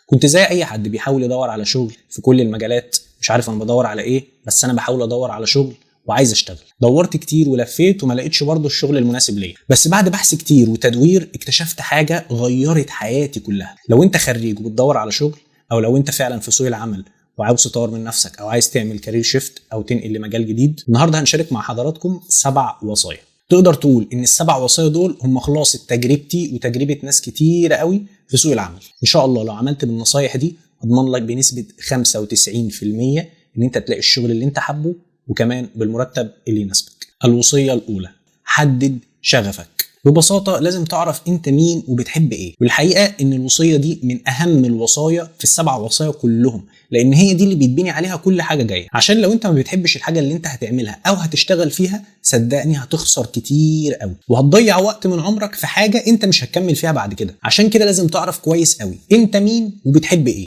كنت زي اي حد بيحاول يدور على شغل في كل المجالات، مش عارف انا بدور على ايه، بس انا بحاول ادور على شغل وعايز اشتغل. دورت كتير ولفيت وما لقيتش برضه الشغل المناسب ليا. بس بعد بحث كتير وتدوير اكتشفت حاجة غيرت حياتي كلها. لو انت خريج وبتدور على شغل، او لو انت فعلا في سوق العمل وعاوز تطور من نفسك، او عايز تعمل career shift او تنقل لمجال جديد، النهارده هنشارك مع حضراتكم 7 وصايا. تقدر تقول ان ال7 وصايا دول هم خلاصه تجربتي وتجربه ناس كتير قوي في سوق العمل. ان شاء الله لو عملت بالنصايح دي اضمن لك بنسبة 95% ان انت تلاقي الشغل اللي انت حابة، وكمان بالمرتب اللي يناسبك. الوصية الاولى: حدد شغفك. ببساطة لازم تعرف انت مين وبتحب ايه. والحقيقة ان الوصية دي من اهم الوصايا في ال7 وصايا كلهم، لان هي دي اللي بيتبني عليها كل حاجة جاية. عشان لو انت ما بتحبش الحاجة اللي انت هتعملها او هتشتغل فيها، صدقني هتخسر كتير قوي وهتضيع وقت من عمرك في حاجة انت مش هتكمل فيها بعد كده. عشان كده لازم تعرف كويس قوي انت مين وبتحب ايه.